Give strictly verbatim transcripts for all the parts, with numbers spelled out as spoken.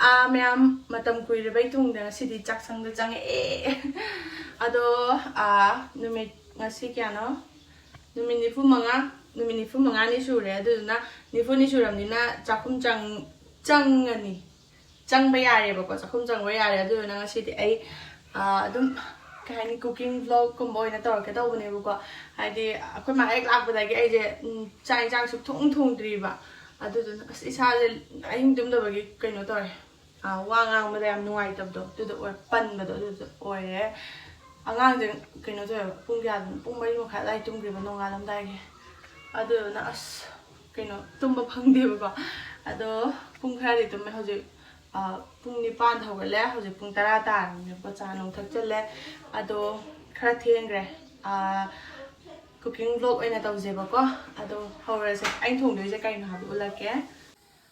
ꯑꯥ, ꯃꯌꯥꯝ, ꯃꯇꯝ ꯀꯨꯏꯔꯕꯩ ꯇꯨꯡꯗ ꯉꯁꯤꯗꯤ ꯆꯥꯛꯁꯪꯗ ꯆꯪꯉꯛꯑꯦ꯫ ꯑꯗꯣ, ꯑꯥ, ꯅꯨꯃꯤꯠ, ꯉꯁꯤ ꯀꯌꯥꯅꯣ? ꯅꯨꯃꯤꯠ ꯅꯤꯐꯨ ꯃꯉꯥ, ꯅꯨꯃꯤꯠ ꯅꯤꯐꯨ ꯃꯉꯥꯅꯤ ꯁꯨꯔꯦ꯫ ꯑꯗꯨꯗꯨꯅ ꯅꯤꯐꯨꯅꯤ ꯁꯨꯔꯕꯅꯤꯅ ꯆꯥꯛꯈꯨꯝ ꯆꯪ-, ꯆꯪꯉꯅꯤ꯫ ꯆꯪꯕ ꯌꯥꯔꯦꯕꯀꯣ, ꯆꯥꯛꯈꯨꯝ ꯆꯪꯕ ꯌꯥꯔꯦ꯫ ꯑꯗꯨꯗꯨꯅ ꯉꯁꯤꯗꯤ ꯑꯩ, ꯑꯥ, ꯑꯗꯨꯝ, ꯀꯩ ꯍꯥꯏꯅꯤ, cooking vlog ꯀꯨꯝꯕ ꯑꯣꯏꯅ ꯇꯧꯔꯛꯀꯦ ꯇꯧꯕꯅꯦꯕꯀꯣ꯫ ꯍꯥꯏꯗꯤ ꯑꯩꯈꯣꯏ ꯃꯥ ꯍꯦꯛ ꯂꯥꯛꯄꯗꯒꯤ ꯑꯩꯁꯦ, ꯎꯝ, ꯆꯥꯛ ꯏꯟꯁꯥꯡ ꯁꯨꯛꯊꯣꯡ ꯊꯣꯡꯗ꯭ꯔꯤꯕ꯫ ꯑꯗꯨꯗꯨꯅ ꯑꯁ, ꯏꯁꯥꯁꯦ ꯑꯍꯤꯡ ꯇꯨꯝꯗꯕꯒꯤ ꯀꯩꯅꯣ ꯇꯧꯔꯦ, ꯑꯥ, ꯋꯥ ꯉꯥꯡꯕꯗ ꯌꯥꯝ ꯅꯨꯡꯉꯥꯏꯇꯕꯗꯣ, ꯑꯗꯨꯗ ꯑꯣꯏ-, ꯄꯟꯕꯗꯣ ꯑꯗꯨꯗ ꯑꯣꯏꯔꯦ꯫ ꯑꯉꯥꯡꯁꯦ ꯀꯩꯅꯣ ꯇꯧꯋꯦꯕ, ꯄꯨꯡ ꯀꯌꯥꯗꯅꯣ? ꯄꯨꯡ ꯃꯔꯤ ꯃꯈꯥꯏ ꯑꯗꯨꯋꯥꯏ ꯇꯨꯝꯈ꯭ꯔꯤꯕ, ꯅꯣꯡꯉꯥꯜꯂꯝꯗꯥꯏꯒꯤ꯫ ꯑꯗꯨꯗꯨꯅ ꯑꯁ, ꯀꯩꯅꯣ, ꯇꯨꯝꯕ ꯐꯪꯗꯦꯕꯀꯣ꯫ ꯑꯗꯣ ꯄꯨꯡ ꯈꯔꯗꯤ ꯇꯨꯝꯃꯦ꯫ ꯍꯧꯖꯤꯛ, ꯑꯥ, ꯄꯨꯡ ꯅꯤꯄꯥꯟꯗ ꯍꯧꯒꯠꯂꯦ꯫ ꯍꯧꯖꯤꯛ ꯄꯨꯡ ꯇꯔꯥ ꯇꯥꯔꯕꯅꯦꯕꯀꯣ, ꯆꯥ ꯅꯨꯡ ꯊꯛꯆꯜꯂꯦ꯫ ꯑꯗꯣ ꯈꯔ ꯊꯦꯡꯈ꯭ꯔꯦ꯫ ꯑꯥ, cooking vlog ꯑꯣꯏꯅ ꯇꯧꯁꯦꯕꯀꯣ꯫ ꯑꯗꯣ ꯍꯧꯔꯁꯦ꯫ ꯑꯩꯅ ꯊꯣꯡꯗꯣꯏꯁꯦ ꯀꯩꯅꯣ ꯍꯥꯏꯕꯗꯣ ꯎꯠꯂꯛꯀꯦ꯫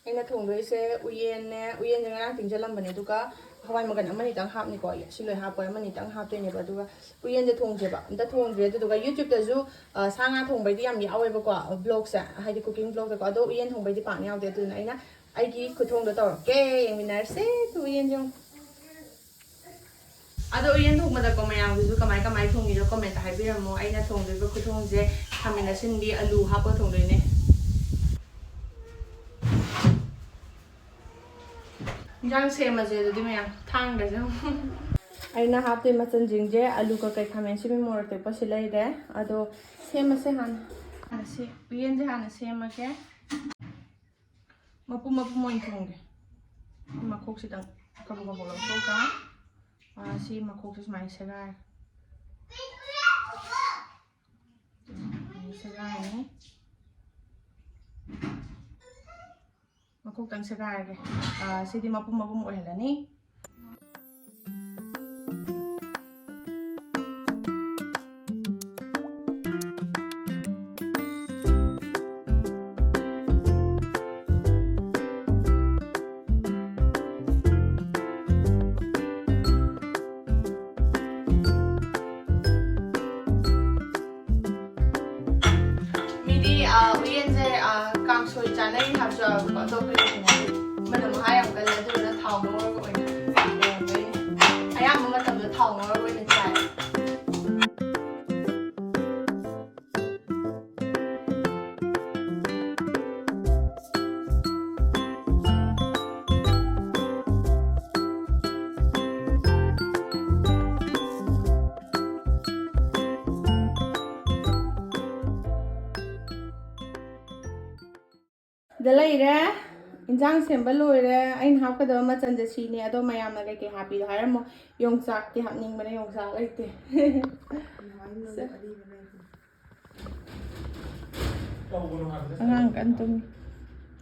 ꯑꯩꯅ ꯊꯣꯡꯗꯣꯏꯁꯦ ꯎꯌꯦꯟꯅꯦ, ꯎꯌꯦꯟꯁꯦ ꯉꯔꯥꯡ ꯇꯤꯡꯁꯤꯜꯂꯝꯕꯅꯦ, ꯑꯗꯨꯒ ꯍꯋꯥꯏ ꯃꯪꯒꯟ ꯑꯃꯅꯤꯇꯪ ꯍꯥꯞꯅꯤꯀꯣ, ꯁꯤ ꯂꯣꯏ ꯍꯥꯞꯄꯣꯏ, ꯑꯃꯅꯤꯇꯪ ꯍꯥꯞꯇꯣꯏꯅꯦꯕ꯫ ꯑꯗꯨꯒ ꯎꯌꯦꯟꯁꯦ ꯊꯣꯡꯁꯦꯕ, ꯑꯝꯇ ꯊꯣꯡꯗ꯭ꯔꯤ꯫ ꯑꯗꯨꯗꯨꯒ YouTube-ꯇꯁꯨ, ꯑ, ꯁꯥ ꯉꯥ ꯊꯣꯡꯕꯩꯗꯤ ꯌꯥꯝ ꯌꯥꯎꯋꯦꯕꯀꯣ, vlog-ꯁꯦ, ꯍꯥꯏꯗꯤ cooking vlog-ꯇꯀꯣ, ꯑꯗꯣ ꯎꯌꯦꯟ ꯊꯣꯡꯕꯩꯗꯤ ꯄꯥꯛꯅ ꯌꯥꯎꯗꯦ꯫ ꯑꯗꯨꯗꯨꯅ ꯑꯩꯅ ꯑꯩꯒꯤ ꯈꯨꯊꯣꯡꯗꯣ ꯇꯧꯔꯛꯀꯦ, ꯌꯦꯡꯃꯤꯟꯅꯔꯁꯦ꯫ ꯑꯗꯣ ꯎꯌꯦꯟ ꯊꯣꯡ-, ꯑꯗꯣ ꯎꯌꯦꯟ ꯊꯣꯡꯕꯗꯀꯣ ꯃꯌꯥꯝꯒꯤꯁꯨ ꯀꯃꯥꯏ ꯀꯃꯥꯏ ꯊꯣꯡꯉꯤꯅꯣ comment-ꯇ ꯍꯥꯏꯕꯤꯔꯝꯃꯣ꯫ ꯑꯩꯅ ꯊꯣꯡꯗꯣꯏꯕ ꯈꯨꯊꯣꯡꯁꯦ ꯈꯥꯃꯦꯟ ꯑꯁꯤꯟꯕꯤ ꯑꯂꯨ ꯍꯥꯞꯄ ꯊꯣꯡꯗꯣꯏꯅꯦ꯫ ꯏꯟꯖꯥꯡ ꯁꯦꯝꯃꯁꯦ ꯑꯗꯨꯗꯤ ꯃꯌꯥꯝ, ꯊꯥꯡꯒꯁꯦ ꯑꯃꯨꯛ꯫ ꯑꯩꯅ ꯍꯥꯞꯇꯣꯏ ꯃꯆꯜꯁꯤꯡꯁꯦ ꯑꯂꯨ, ꯀꯀꯩ, ꯈꯥꯃꯦꯟ ꯑꯁꯤꯟꯕꯤ, ꯃꯣꯔꯣꯛ ꯑꯇꯦꯛꯄ ꯁꯤ ꯂꯩꯔꯦ꯫ ꯑꯗꯣ ꯁꯦꯝꯃꯁꯦ ꯍꯥꯟꯅ꯫ ꯍꯥꯟꯅ ꯁꯤ-, ꯎꯌꯦꯟꯁꯦ ꯍꯥꯟꯅ ꯁꯦꯝꯃꯒꯦ꯫ ꯃꯄꯨꯝ ꯃꯄꯨꯝ ꯑꯣꯏꯅ ꯊꯣꯡꯒꯦ꯫ ꯃꯈꯣꯛꯁꯤꯗꯪ ꯀꯕꯣꯛ ꯀꯕꯣꯛ ꯂꯧꯊꯣꯛꯑꯒ, ꯑꯥ, ꯁꯤ ꯃꯈꯣꯛꯁꯦ ꯁꯨꯃꯥꯏꯅ ꯁꯦꯒꯥꯏ-, ꯁꯦꯒꯥꯏꯔꯅꯤ꯫ ꯃꯈꯣꯛꯇꯪ ꯁꯦꯒꯥꯏꯔꯒꯦ꯫ ꯑꯥ, ꯁꯤꯗꯤ ꯃꯄꯨꯝ ꯃꯄꯨꯝ ꯑꯣꯏꯍꯜꯂꯅꯤ꯫ ꯃꯤꯗꯤ, ꯑ, ꯎꯌꯦꯟꯁꯦ, ꯑ, ꯀꯥꯡꯁꯣꯏ ꯆꯥꯅꯩ ꯍꯥꯏꯕꯁꯨ ꯌꯥꯎꯋꯦꯕꯀꯣ꯫ ꯑꯗꯣ ꯑꯩꯈꯣꯏꯗꯤ ꯍꯩꯅꯗꯦ꯫ ꯃꯅꯝ ꯃꯍꯥ ꯌꯥꯝ ꯀꯜꯂꯦ꯫ ꯑꯗꯨꯗꯨꯅ ꯊꯥꯎ ꯃꯣꯔꯣꯛ ꯑꯣꯏꯅ ꯆꯥꯏ꯫ ꯁꯤꯗ ꯂꯩꯔꯦ꯫ ꯏꯟꯖꯥꯡ ꯁꯦꯝꯕ ꯂꯣꯏꯔꯦ꯫ ꯑꯩꯅ ꯍꯥꯞꯀꯗꯕ ꯃꯆꯜꯁꯦ ꯁꯤꯅꯦ꯫ ꯑꯗꯣ ꯃꯌꯥꯝꯅ ꯀꯩꯀꯩ ꯍꯥꯞꯄꯤꯗꯣ ꯍꯥꯏꯔꯝꯃꯣ꯫ ꯌꯣꯡꯆꯥꯛꯇꯤ ꯍꯥꯞꯅꯤꯡꯕꯅꯦ, ꯌꯣꯡꯆꯥꯛ ꯂꯩꯇꯦ꯫ ꯑꯉꯥꯡ ꯀꯟꯅ ꯇꯨꯝꯃꯤ꯫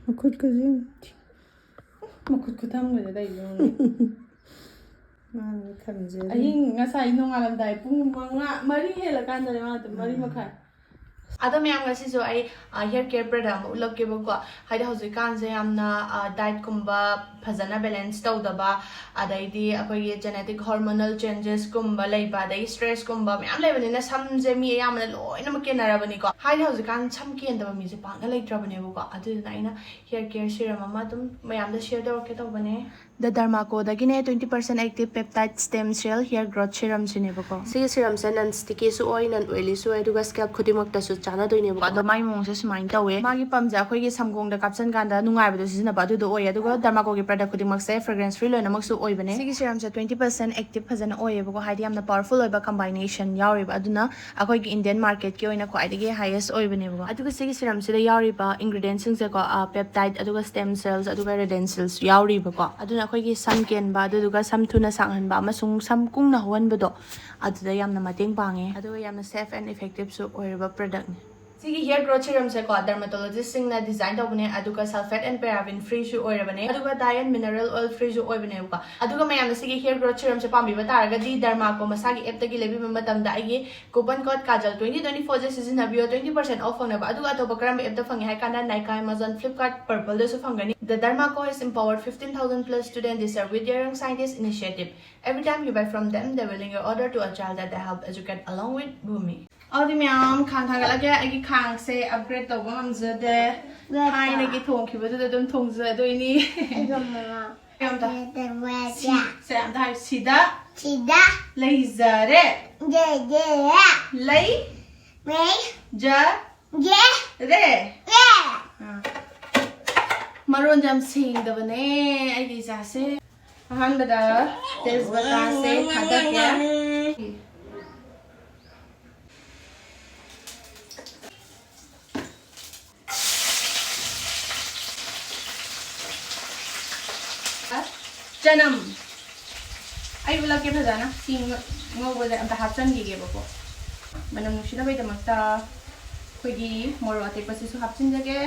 ꯃꯈꯨꯠꯀꯁꯦ ꯌꯦꯡꯉꯨ꯫ ꯃꯈꯨꯠ ꯈꯨꯊꯝꯒꯁꯦ ꯀꯩꯅꯣ ꯈꯪꯗꯦ꯫ ꯃꯥꯅ ꯊꯝꯖꯔꯤ꯫ ꯑꯍꯤꯡ ꯉꯁꯥꯏ ꯅꯣꯡꯉꯥꯜꯂꯝꯗꯥꯏ ꯄꯨꯡ ꯃꯉꯥ, ꯃꯔꯤ ꯍꯦꯜꯂꯀꯥꯟꯗꯅꯦ ꯃꯥ ꯑꯗꯨꯝ, ꯃꯔꯤ ꯎꯝ꯫ ꯃꯈꯥꯏ꯫ ꯑꯗꯣ ꯃꯌꯥꯝ, ꯉꯁꯤꯁꯨ ꯑꯩ ꯍꯤꯌꯔ ꯀꯦꯌꯔ ꯄ꯭ꯔꯗꯛ ꯑꯃ ꯎꯠꯂꯛꯀꯦꯕꯀꯣ꯫ ꯍꯥꯏꯗꯤ ꯍꯧꯖꯤꯛꯀꯥꯟꯁꯦ ꯌꯥꯝꯅ ꯗꯥꯏꯠꯀꯨꯝꯕ ꯐꯖꯅ ꯕꯦꯂꯦꯟꯁ ꯇꯧꯗꯕ, ꯑꯗꯩꯗꯤ ꯑꯩꯈꯣꯏꯒꯤ ꯖꯦꯅꯦꯇꯤꯛ ꯍꯣꯔꯃꯣꯅꯦꯜ ꯆꯦꯟꯖꯦꯁꯀꯨꯝꯕ ꯂꯩꯕ, ꯑꯗꯩ ꯁ꯭ꯇ꯭ꯔꯦꯁꯀꯨꯝꯕ ꯃꯌꯥꯝ ꯂꯩꯕꯅꯤꯅ ꯁꯝꯁꯦ ꯃꯤ ꯑꯌꯥꯝꯕꯅ ꯂꯣꯏꯅꯃꯛ ꯀꯦꯟꯅꯔꯕꯅꯤꯀꯣ꯫ ꯍꯥꯏꯗꯤ ꯍꯧꯖꯤꯛꯀꯥꯟ ꯁꯝ ꯀꯦꯟꯗꯕ ꯃꯤꯁꯦ ꯄꯥꯛꯅ ꯂꯩꯇ꯭ꯔꯕꯅꯦꯕꯀꯣ꯫ ꯑꯗꯨꯗꯨꯅ ꯑꯩꯅ ꯍꯤꯌꯔ ꯀꯦꯌꯔ ꯁꯤꯔꯝ ꯑꯃ ꯑꯗꯨꯝ ꯃꯌꯥꯝꯗ ꯁꯤꯌꯔ ꯇꯧꯔꯛꯀꯦ ꯇꯧꯕꯅꯦ꯫ ꯗ ꯗꯔꯃꯥꯀꯣꯗꯒꯤꯅꯦ, twenty percent active peptide stem cell hair growth ꯁꯤꯔꯝꯁꯤꯅꯦꯕꯀꯣ꯫ ꯁꯤꯒꯤ ꯁꯤꯔꯝꯁꯦ ꯅꯟ ꯁ꯭ꯇꯤꯀꯤꯁꯨ ꯑꯣꯏ, ꯅꯟ ꯑꯣꯏꯂꯤꯁꯨ ꯑꯣꯏ, ꯑꯗꯨꯒ ꯁ꯭ꯀꯦꯜꯞ ꯈꯨꯗꯤꯡꯃꯛꯇꯁꯨ ꯆꯥꯟꯅꯗꯣꯏꯅꯦꯕꯀꯣ꯫ ꯑꯗꯣ ꯃꯥꯒꯤ ꯃꯑꯣꯡꯁꯦ ꯁꯨꯃꯥꯏꯅ ꯇꯧꯋꯦ꯫ ꯃꯥꯒꯤ ꯄꯝꯁꯦ ꯑꯩꯈꯣꯏꯒꯤ ꯁꯝꯒꯣꯡꯗ ꯀꯥꯞꯁꯟ ꯀꯥꯟꯗ ꯅꯨꯡꯉꯥꯏꯕꯗꯣ ꯁꯤꯖꯤꯟꯅꯕ ꯑꯗꯨꯗꯣ ꯑꯣꯏꯌꯦ꯫ ꯑꯗꯨꯒ ꯗꯔꯃꯥꯀꯣꯒꯤ ꯄ꯭ꯔꯗꯛ ꯈꯨꯗꯤꯡꯃꯛꯁꯦ ꯐ꯭ꯔꯦꯒ꯭ꯔꯦꯟꯁ ꯐ꯭ꯔꯤ ꯂꯣꯏꯅꯃꯛꯁꯨ ꯑꯣꯏꯕꯅꯦ꯫ ꯁꯤꯒꯤ ꯁꯤꯔꯝꯁꯦ twenty percent active ꯐꯖꯅ ꯑꯣꯏꯌꯦꯕꯀꯣ, ꯍꯥꯏꯗꯤ ꯌꯥꯝꯅ ꯄꯋꯥꯔꯐꯨꯜ ꯑꯣꯏꯕ ꯀꯝꯕꯥꯏꯅꯦꯁꯟ ꯌꯥꯎꯔꯤꯕ, ꯑꯗꯨꯅ ꯑꯩꯈꯣꯏꯒꯤ ꯏꯟꯗꯤꯌꯟ ꯃꯥꯔꯀꯦꯠꯀꯤ ꯑꯣꯏꯅ ꯈ꯭ꯋꯥꯏꯗꯒꯤ ꯍꯥꯏꯌꯦꯁ ꯑꯣꯏꯕꯅꯦꯕꯀꯣ꯫ ꯑꯗꯨꯒ ꯁꯤꯒꯤ ꯁꯤꯔꯝꯁꯤꯗ ꯌꯥꯎꯔꯤꯕ ꯏꯟꯒ꯭ꯔꯤꯗꯤꯌꯦꯟꯁꯤꯡꯁꯦꯀꯣ, ꯄꯦꯞꯇꯥꯏꯠ, ꯑꯗꯨꯒ ꯁ꯭ꯇꯦꯝ ꯁꯦꯜꯁ, ꯑꯗꯨꯒ ꯔꯦꯗꯦꯟ ꯁꯦꯜꯁ ꯌꯥꯎꯔꯤꯕꯀꯣ꯫ ꯑꯗꯨꯅ ꯑꯩꯈꯣꯏꯒꯤ ꯁꯝ ꯀꯦꯟꯕ, ꯑꯗꯨꯗꯨꯒ ꯁꯝ ꯊꯨꯅ ꯁꯥꯡꯍꯟꯕ ꯑꯃꯁꯨꯡ ꯁꯝ ꯀꯨꯡꯅ ꯍꯧꯍꯟꯕꯗꯣ, ꯑꯗꯨꯗ ꯌꯥꯝꯅ ꯃꯇꯦꯡ ꯄꯥꯡꯉꯦ꯫ ꯑꯗꯨꯒ ꯌꯥꯝꯅ ꯁꯦꯐ ꯑꯦꯟ ꯏꯐꯦꯛꯇꯤꯞꯁꯨ ꯑꯣꯏꯔꯕ ꯄ꯭ꯔꯗꯛꯅꯤ꯫ ꯁꯤꯒꯤ ꯍꯤꯌꯔ ꯒ꯭ꯔꯣꯠ ꯁꯤꯔꯝꯁꯦꯀꯣ, ꯗꯔꯃꯥꯇꯣꯂꯣꯖꯤꯁꯁꯤꯡꯅ ꯗꯤꯖꯥꯏꯟ ꯇꯧꯕꯅꯦ, ꯑꯗꯨꯒ ꯁꯜꯐꯦꯠ ꯑꯦꯟ ꯄꯦꯔꯥꯕꯤꯟ ꯐ꯭ꯔꯤꯁꯨ ꯑꯣꯏꯔꯕꯅꯦ, ꯑꯗꯨꯒ ꯗꯥꯏ ꯑꯦꯟ ꯃꯤꯅꯔꯦꯜ ꯑꯣꯏꯜ ꯐ꯭ꯔꯤꯁꯨ ꯑꯣꯏꯕꯅꯦꯕꯀꯣ꯫ ꯑꯗꯨꯒ ꯃꯌꯥꯝꯅ ꯁꯤꯒꯤ ꯍꯤꯌꯔ ꯒ꯭ꯔꯣꯠ ꯁꯤꯔꯝꯁꯦ ꯄꯥꯝꯕꯤꯕ ꯇꯥꯔꯒꯗꯤ, ꯗꯔꯃꯥꯀꯣ ꯃꯁꯥꯒꯤ ꯑꯦꯞꯇꯒꯤ ꯂꯩꯕꯤꯕ ꯃꯇꯝꯗ ꯑꯩꯒꯤ coupon code Kajal twenty twenty four ꯁꯦ ꯁꯤꯖꯤꯟꯅꯕꯤꯌꯣ, twenty percent off ꯐꯪꯅꯕ꯫ ꯑꯗꯨꯒ ꯑꯇꯣꯞꯄ ꯀꯔꯝꯕ ꯑꯦꯞꯇ ꯐꯪꯉꯤ ꯍꯥꯏ ꯀꯥꯟꯗ, Nykaa, Amazon, Flipkart, Purple ꯗꯁꯨ ꯐꯪꯒꯅꯤ꯫ The Derma Co has empowered fifteen thousand plus student this year with their Young Scientist Initiative. Every time you buy from them, they will link your order to a child that they help educate along with Bhumi. ꯑꯗꯨꯗꯤ ꯃꯌꯥꯝ, ꯈꯥꯡ ꯊꯥꯡꯒꯠꯂꯒꯦ꯫ ꯑꯩꯒꯤ ꯈꯥꯡꯁꯦ upgrade ꯇꯧꯕ ꯉꯝꯖꯗꯦ꯫ ꯊꯥꯏꯅꯒꯤ ꯊꯣꯡꯈꯤꯕꯗꯨꯗ ꯑꯗꯨꯝ ꯊꯣꯡꯖꯗꯣꯏꯅꯤ꯫ ꯑꯩꯒꯨꯝꯕ ꯀꯩꯝꯇ꯫ ꯁꯤ, ꯁꯦ, ꯑꯝꯇ ꯍꯥꯏꯌꯨ꯫ ꯁꯤꯗ ꯁꯤꯗ ꯂꯩꯖꯔꯦ꯫ ꯂꯩꯖꯔꯦ꯫ ꯂꯩ꯫ ꯂꯩ꯫ ꯖ꯫ ꯖꯦ꯫ ꯔꯦ꯫ ꯔꯦ꯫ ꯑꯥ꯫ ꯃꯔꯣꯟꯁꯦ ꯌꯥꯝ ꯁꯦꯡꯗꯕꯅꯦ ꯑꯩꯒꯤ ꯏꯆꯥꯁꯦ꯫ ꯑꯍꯥꯟꯕꯗ ꯇꯦꯖꯄꯇꯥꯁꯦ ꯊꯥꯗꯒꯦ꯫ ꯆꯅꯝ꯫ ꯑꯩ ꯎꯠꯂꯛꯀꯦ ꯐꯖꯅ꯫ ꯁꯤ ꯉ-, ꯉꯧꯕꯗ ꯑꯝꯇ ꯍꯥꯞꯆꯤꯟꯈꯤꯒꯦꯕꯀꯣ꯫ ꯃꯅꯝ ꯅꯨꯡꯁꯤꯅꯕꯒꯤꯗꯃꯛꯇ ꯑꯩꯈꯣꯏꯒꯤ ꯃꯣꯔꯣꯛ ꯑꯇꯦꯛꯄꯁꯤꯁꯨ ꯍꯥꯞꯆꯤꯟꯖꯒꯦ꯫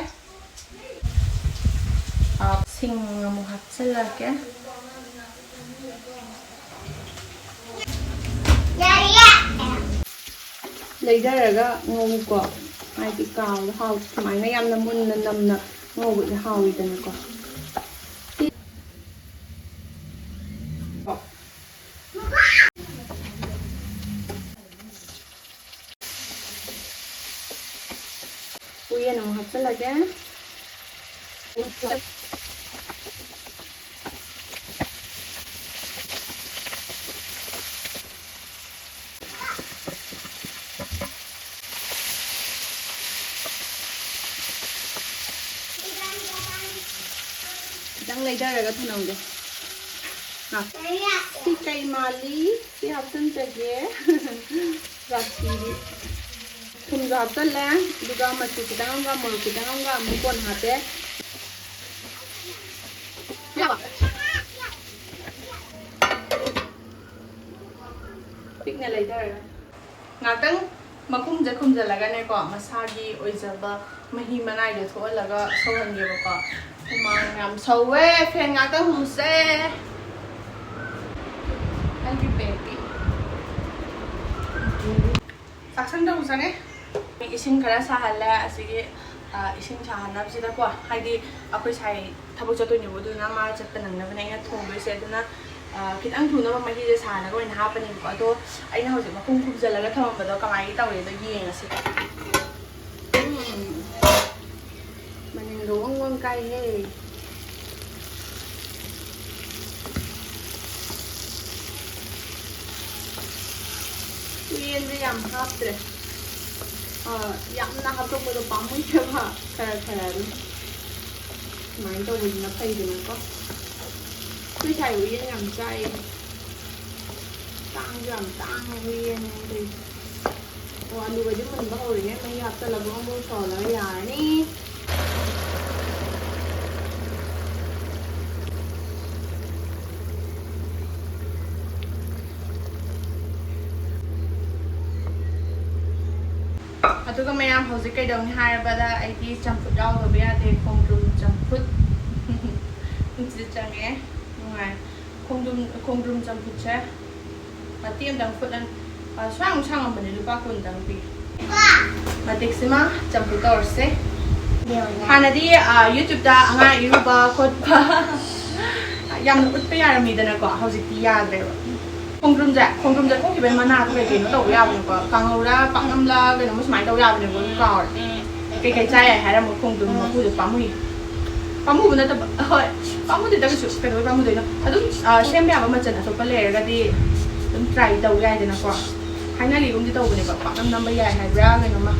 ꯑ, ꯁꯤꯡ ꯑꯃꯨꯛ ꯍꯥꯞꯆꯤꯜꯂꯛꯀꯦ꯫ ꯂꯩꯊꯔꯒ ꯉꯧꯀꯣ꯫ ꯍꯥꯏꯗꯤ ꯀꯥꯎꯕ ꯍꯥꯎ-, ꯁꯨꯃꯥꯏꯅ ꯌꯥꯝꯅ ꯃꯨꯟꯅ ꯅꯝꯅ ꯉꯧꯕꯗꯤ ꯍꯥꯎꯋꯤꯗꯅꯀꯣ꯫ ꯎꯌꯦꯟ ꯑꯃꯨꯛ ꯍꯥꯞꯆꯤꯜꯂꯒꯦ꯫ ꯈꯤꯇꯪ ꯂꯩꯊꯔꯒ ꯊꯝꯂꯝꯒꯦ꯫ ꯑ, ꯁꯤ ꯀꯩ ꯃꯥꯜꯂꯤ? ꯁꯤ ꯍꯥꯞꯆꯤꯟꯖꯒꯦ꯫ ꯔꯥꯁꯤꯗꯤ꯫ ꯊꯨꯝꯁꯨ ꯍꯥꯞꯆꯜꯂꯦ, ꯑꯗꯨꯒ ꯃꯆꯨ ꯈꯤꯇꯪ ꯑꯃꯒ ꯃꯣꯔꯣꯛ ꯈꯤꯇꯪ ꯑꯃꯒ ꯑꯃꯨꯛ ꯀꯣꯟꯅ ꯍꯥꯞꯄꯦ꯫ ꯌꯥꯕ? ꯄꯤꯛꯅ ꯂꯩꯊꯔꯒ ꯉꯥꯛꯇꯪ ꯃꯈꯨꯝꯁꯦ ꯈꯨꯝꯖꯤꯜꯂꯒꯅꯦꯀꯣ, ꯃꯁꯥꯒꯤ ꯑꯣꯏꯖꯕ ꯃꯍꯤ ꯃꯅꯥꯏꯗꯣ ꯊꯣꯛꯍꯜꯂꯒ ꯁꯧꯍꯟꯒꯦꯕꯀꯣ꯫ ꯍꯨꯃꯥꯡ ꯌꯥꯝ ꯁꯧꯋꯦ, ꯐꯦꯟ ꯉꯥꯛꯇꯪ ꯍꯨꯝꯁꯦ꯫ ꯑꯩꯒꯤ ꯕꯦꯕꯤ꯫ ꯆꯥꯛꯁꯪꯗ ꯑꯃꯨꯛ ꯆꯪꯉꯦ꯫ ꯏꯁꯤꯡ ꯈꯔ ꯁꯥꯍꯜꯂꯦ꯫ ꯑꯁꯤꯒꯤ, ꯑ, ꯏꯁꯤꯡ ꯁꯥꯍꯟꯅꯕꯁꯤꯗꯀꯣ, ꯍꯥꯏꯗꯤ ꯑꯩꯈꯣꯏ ꯁꯥꯏ ꯊꯕꯛ ꯆꯠꯇꯣꯏꯅꯦꯕ, ꯑꯗꯨꯅ ꯃꯥ ꯆꯠꯄ ꯅꯪꯅꯕꯅꯦ ꯑꯩꯅ ꯊꯣꯡꯗꯣꯏꯁꯦ꯫ ꯑꯗꯨꯅ, ꯑ, ꯈꯤꯇꯪ ꯊꯨꯅꯕ ꯃꯍꯤꯁꯦ ꯁꯥꯍꯜꯂꯒ ꯑꯣꯏꯅ ꯍꯥꯞꯄꯅꯦꯕꯀꯣ꯫ ꯑꯗꯣ ꯑꯩꯅ ꯍꯧꯖꯤꯛ ꯃꯈꯨꯝ ꯈꯨꯝꯖꯤꯜꯂꯒ ꯊꯝꯃꯝꯕꯗꯣ ꯀꯃꯥꯏꯅ ꯇꯧꯔꯦꯗꯣ ꯌꯦꯡꯉꯁꯤ꯫ ꯎꯝ꯫ ꯃꯅꯤꯟꯗꯣ ꯋꯪ ꯋꯪ ꯀꯥꯏꯍꯦ꯫ ꯌꯦꯟꯁꯦ ꯌꯥꯝ ꯍꯥꯞꯇ꯭ꯔꯦ꯫ ꯑ, ꯌꯥꯝꯅ ꯍꯥꯞꯇꯣꯛꯄꯗꯣ ꯄꯥꯝꯃꯨꯏꯌꯦꯕ꯫ ꯈꯔ ꯈꯔ ꯑꯗꯨꯝ ꯁꯨꯃꯥꯏꯅ ꯇꯧꯕꯁꯤꯅ ꯐꯩꯗꯅꯀꯣ꯫ ꯑꯩꯈꯣꯏ ꯁ꯭ꯋꯥꯏ ꯎꯌꯦꯟ ꯌꯥꯝ ꯆꯥꯏꯌꯦ꯫ ꯇꯥꯡꯁꯨ ꯌꯥꯝ ꯇꯥꯡꯉꯦ ꯎꯌꯦꯟ ꯍꯥꯏꯗꯤ꯫ ꯑꯣ, ꯑꯂꯨꯒꯗꯤ ꯃꯨꯟꯕ ꯍꯧꯔꯦꯍꯦ꯫ ꯃꯍꯤ ꯍꯥꯞꯆꯜꯂꯒ ꯕ꯭ꯔꯣꯡ ꯕ꯭ꯔꯣꯡ ꯁꯧꯍꯜꯂꯒ ꯌꯥꯔꯅꯤ꯫ ꯑꯗꯨꯒ ꯃꯌꯥꯝ, ꯍꯧꯖꯤꯛ ꯀꯩꯗꯧꯅꯤ ꯍꯥꯏꯔꯕꯗ, ꯑꯩꯗꯤ ꯆꯝꯐꯨꯠ ꯌꯥꯎꯗꯕ ꯌꯥꯗꯦ꯫ ꯈꯣꯡꯗ꯭ꯔꯨꯝ ꯆꯝꯐꯨꯠ꯫ ꯁꯤꯗ ꯆꯪꯉꯦ꯫ ꯅꯨꯡꯉꯥꯏ꯫ ꯈꯣꯡꯗ꯭ꯔꯨꯝ, ꯈꯣꯡꯗ꯭ꯔꯨꯝ ꯆꯝꯐꯨꯠꯁꯦ ꯃꯇꯦꯛ ꯑꯃꯇꯪ ꯐꯨꯠꯂꯅꯤ꯫ ꯑ, ꯁ꯭ꯋꯥꯏꯃꯨꯛ ꯁꯥꯡꯉꯝꯕꯅꯦ, ꯂꯨꯄꯥ ꯀꯨꯟꯗꯪ ꯄꯤ꯫ ꯃꯇꯤꯛꯁꯤꯃ ꯆꯝꯐꯨꯠ ꯇꯧꯔꯁꯦ꯫ ꯍꯥꯟꯅꯗꯤ, ꯑ, YouTube-ꯇ ꯑꯉꯥꯡ ꯏꯔꯨꯕ ꯈꯣꯠꯄ ꯌꯥꯝꯅ ꯎꯠꯄ ꯌꯥꯔꯝꯃꯤꯗꯅꯀꯣ, ꯍꯧꯖꯤꯛꯇꯤ ꯌꯥꯗ꯭ꯔꯦꯕ꯫ ꯈꯣꯡꯗ꯭ꯔꯨꯝꯁꯦ, ꯈꯣꯡꯗ꯭ꯔꯨꯝꯁꯦ ꯊꯣꯛꯈꯤꯕꯩ ꯃꯅꯥꯗꯣ ꯀꯩ ꯀꯩꯅꯣ ꯇꯧꯕ ꯌꯥꯕꯅꯣꯀꯣ, ꯀꯥꯡꯍꯧꯔ ꯄꯥꯛꯅꯝꯂ ꯀꯩꯅꯣꯝꯃ ꯁꯨꯃꯥꯏꯅ ꯇꯧꯕ ꯌꯥꯕꯅꯦꯕ, ꯑꯗꯨ ꯀꯥꯎꯔꯦ꯫ ꯀꯩꯀꯩ ꯆꯥ ꯌꯥꯏ ꯍꯥꯏꯔꯝꯃꯣ, ꯈꯣꯡꯗ꯭ꯔꯨꯝ ꯃꯀꯨꯗꯣ ꯄꯥꯝꯃꯨꯏ꯫ ꯄꯥꯝꯃꯨꯕ ꯅꯠꯇꯕ, ꯍꯣꯏ, ꯄꯥꯝꯃꯨꯗꯦꯗ ꯀꯩꯁꯨ, ꯀꯩꯗꯧꯕꯩ ꯄꯥꯝꯃꯨꯗꯣꯏꯅꯣ? ꯑꯗꯨꯝ, ꯑ, ꯁꯦꯝꯕ ꯌꯥꯕ ꯃꯆꯜ ꯑꯇꯣꯞꯄ ꯂꯩꯔꯒꯗꯤ ꯑꯗꯨꯝ try ꯇꯧ ꯌꯥꯏꯗꯅꯀꯣ꯫ ꯍꯥꯏꯅꯈꯤꯒꯨꯝꯗꯤ ꯇꯧꯕꯅꯦꯕ, ꯄꯥꯛꯅꯝ ꯅꯝꯕ ꯌꯥꯏ ꯍꯥꯏꯕ꯭ꯔꯥ ꯀꯩꯅꯣꯝꯃ,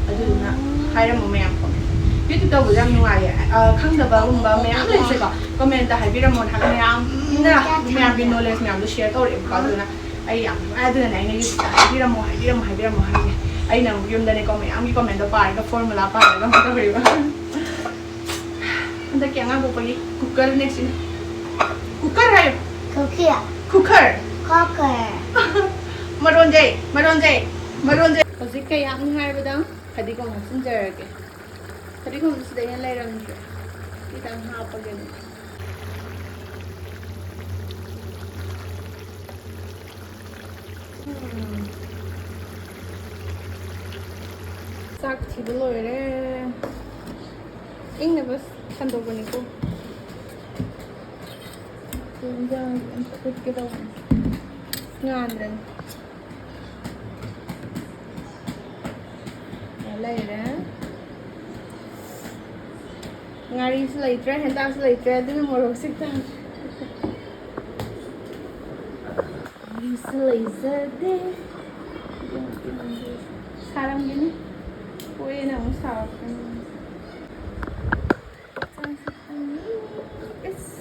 ꯑꯗꯨꯗꯨꯅ ꯍꯥꯏꯔꯝꯃꯣ ꯃꯌꯥꯝ comment꯫ YouTube ꯇꯧꯕꯁꯦ ꯌꯥꯝ ꯅꯨꯡꯉꯥꯏꯌꯦ꯫ ꯑ, ꯈꯪꯗꯕꯒꯨꯝꯕ ꯃꯌꯥꯝ ꯂꯩꯁꯦꯀꯣ, comment-ꯇ ꯍꯥꯏꯕꯤꯔꯝꯃꯣ ꯍꯥꯏꯕ ꯃꯌꯥꯝꯅ, ꯃꯌꯥꯝꯒꯤ knowledge ꯃꯌꯥꯝꯗꯣ share ꯇꯧꯔꯛꯑꯦꯕꯀꯣ, ꯑꯗꯨꯅ ꯑꯩ ꯌꯥꯝ ꯅꯨꯡꯉꯥꯏ꯫ ꯑꯗꯨꯅꯅꯦ ꯑꯩꯅ YouTube-ꯇ ꯍꯥꯏꯕꯤꯔꯝꯃꯣ, ꯍꯥꯏꯕꯤꯔꯝꯃꯣ, ꯍꯥꯏꯕꯤꯔꯝꯃꯣ ꯍꯥꯏꯁꯦ꯫ ꯑꯩꯅ ꯑꯃꯨꯛ ꯌꯨꯝꯗꯅꯦꯀꯣ ꯃꯌꯥꯝꯒꯤ comment-ꯗꯣ ꯄꯥꯔꯒ formula ꯄꯥꯔꯒ ꯑꯃꯨꯛ ꯇꯧꯔꯤꯕ꯫ ꯍꯟꯗꯛꯀꯤ ꯑꯉꯥꯡ ꯄꯣꯛꯄꯒꯤ cooker next-ꯁꯤꯅ꯫ Cooker ꯍꯥꯏꯌꯨ꯫ Cooker꯫ Cooker꯫ Cooker꯫ ꯃꯔꯣꯟꯁꯦ, ꯃꯔꯣꯟꯁꯦ, ꯃꯔꯣꯟꯁꯦ꯫ ꯍꯧꯖꯤꯛ ꯀꯩ ꯍꯥꯞꯅꯤ ꯍꯥꯏꯔꯕꯗ ꯐꯗꯤꯒꯣꯝ ꯍꯥꯞꯆꯤꯟꯖꯔꯒꯦ꯫ ꯐꯗꯤꯒꯣꯝꯁꯦ ꯁꯤꯗꯩ ꯍꯦꯟꯅ ꯂꯩꯔꯝꯗ꯭ꯔꯦ꯫ ꯈꯤꯇꯪ ꯍꯥꯞꯄꯒꯦ ꯑꯗꯨꯝ꯫ ꯎꯝ꯫ ꯆꯥꯛ ꯊꯤꯕ ꯂꯣꯏꯔꯦ꯫ ꯏꯪꯅꯕ ꯁꯟꯗꯣꯛꯄꯅꯤꯀꯣ꯫ ꯏꯟꯖꯥꯡ ꯑꯝꯇ ꯐꯨꯠꯀꯦ ꯇꯧꯕꯅꯤ꯫ ꯉꯥꯟꯗ꯭ꯔꯦ꯫ ꯂꯩꯔꯦ꯫ ꯉꯥꯔꯤꯁꯨ ꯂꯩꯇ꯭ꯔꯦ, ꯍꯦꯟꯇꯥꯛꯁꯨ ꯂꯩꯇ꯭ꯔꯦ, ꯑꯗꯨꯅ ꯃꯣꯔꯣꯛꯁꯤ ꯇꯥꯔꯦ꯫ ꯉꯥꯔꯤꯁꯨ ꯂꯩꯖꯗꯦ꯫ ꯁꯥꯔꯝꯒꯅꯤ꯫ ꯀꯣꯏꯔꯦꯅ ꯑꯃꯨꯛ ꯁꯥꯎꯔꯛꯀꯅꯤ꯫ ꯏꯁ꯫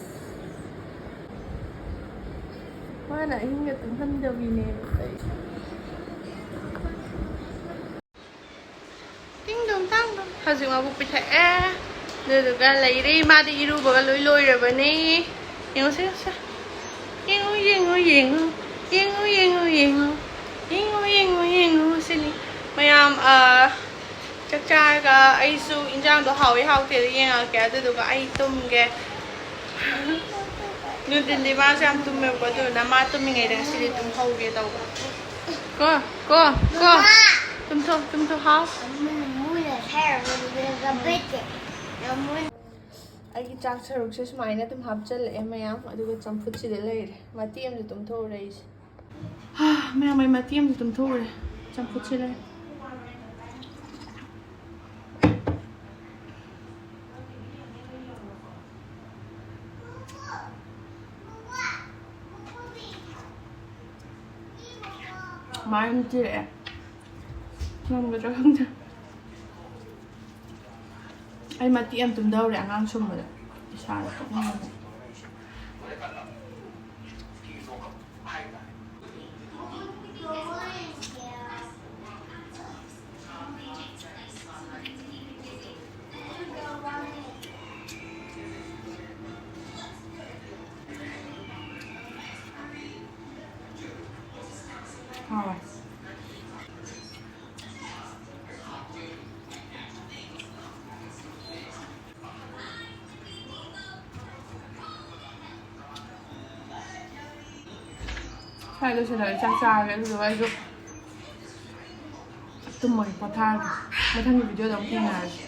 ꯃꯥꯅ ꯑꯍꯤꯡꯒ ꯇꯨꯝꯍꯟꯗꯕꯤꯅꯦꯕ ꯇꯧꯔꯤꯁꯦ꯫ ꯇꯤꯡ ꯗꯨꯝ ꯇꯥꯡ ꯗꯨꯝ꯫ ꯍꯧꯖꯤꯛ ꯃꯕꯨꯛ ꯄꯤꯊꯛꯑꯦ꯫ ꯑꯗꯨꯗꯨꯒ ꯂꯩꯔꯦ꯫ ꯃꯥꯗꯤ ꯏꯔꯨꯕꯒ ꯂꯣꯏ ꯂꯣꯏꯔꯕꯅꯦ꯫ ꯌꯦꯡꯉꯨꯁꯦ, ꯌꯦꯡꯉꯨꯁꯦ꯫ ꯌꯦꯡꯉꯨ, ꯌꯦꯡꯉꯨ, ꯌꯦꯡꯉꯨ꯫ ꯌꯦꯡꯉꯨ, ꯌꯦꯡꯉꯨ, ꯌꯦꯡꯉꯨ꯫ ꯌꯦꯡꯉꯨ, ꯌꯦꯡꯉꯨ, ꯌꯦꯡꯉꯨ꯫ ꯁꯤꯅꯤ꯫ ꯃꯌꯥꯝ, ꯑ, ꯆꯥꯛ ꯆꯥꯔꯒ ꯑꯩꯁꯨ ꯏꯟꯖꯥꯡꯗꯣ ꯍꯥꯎꯋꯤ ꯍꯥꯎꯇꯦꯗꯣ ꯌꯦꯡꯉꯛꯀꯦ꯫ ꯑꯗꯨꯗꯨꯒ ꯑꯩ ꯇꯨꯝꯒꯦ꯫ ꯅꯨꯡꯊꯤꯟꯗꯤ ꯃꯥꯁꯨ ꯌꯥꯝ ꯇꯨꯝꯃꯦꯕꯀꯣ, ꯑꯗꯨꯗꯨꯅ ꯃꯥ ꯇꯨꯝꯃꯤꯉꯩꯗ ꯉꯁꯤꯗꯤ ꯇꯨꯝꯍꯧꯒꯦ ꯇꯧꯕ꯫ ꯀꯣ, ꯀꯣ, ꯀꯣ꯫ ꯇꯨꯝꯊꯣꯛ, ꯇꯨꯝꯊꯣꯛ, ꯍꯥꯎ꯫ ꯑꯩꯒꯤ ꯆꯥꯛ ꯁꯔꯨꯛꯁꯦ ꯁꯨꯃꯥꯏꯅ ꯑꯗꯨꯝ ꯍꯥꯞꯆꯜꯂꯛꯑꯦ ꯃꯌꯥꯝ, ꯑꯗꯨꯒ ꯆꯝꯐꯨꯠꯁꯤꯗ ꯂꯩꯔꯦ꯫ ꯃꯇꯦꯛ ꯑꯃꯗꯤ ꯇꯨꯝꯊꯣꯛꯎꯔꯦ ꯑꯩꯁꯦ꯫ ꯍꯥ, ꯃꯌꯥꯝ, ꯑꯩ ꯃꯇꯦꯛ ꯑꯃꯗꯤ ꯇꯨꯝꯊꯣꯛꯎꯔꯦ꯫ ꯆꯝꯐꯨꯠꯁꯤ ꯂꯩꯔꯦ꯫ ꯃꯥꯏ ꯑꯃ ꯊꯤꯔꯛꯑꯦ꯫ ꯉꯝꯒꯗ꯭ꯔꯥ ꯈꯪꯗꯦ꯫ ꯑꯩ ꯃꯇꯦꯛ ꯑꯃ ꯇꯨꯝꯊꯍꯧꯔꯦ ꯑꯉꯥꯡ ꯁꯨꯝꯕꯗ꯫ ꯏꯁꯥꯗ ꯄꯣꯛꯅꯤꯡꯕꯅꯦ꯫ ꯍꯥꯎꯋꯦ꯫ ꯁ꯭ꯋꯥꯏ ꯂꯣꯏꯁꯤꯜꯂꯒ ꯆꯥꯛ ꯆꯥꯔꯒꯦ, ꯑꯗꯨꯗꯨꯒ ꯑꯩꯁꯨ ꯇꯨꯝꯃꯒꯦ, ꯄꯣꯊꯥꯔꯒꯦ꯫ ꯃꯊꯪꯒꯤ ꯚꯤꯗꯤꯑꯣꯗ ꯑꯃꯨꯛ ꯊꯦꯡꯅꯔꯁꯤ꯫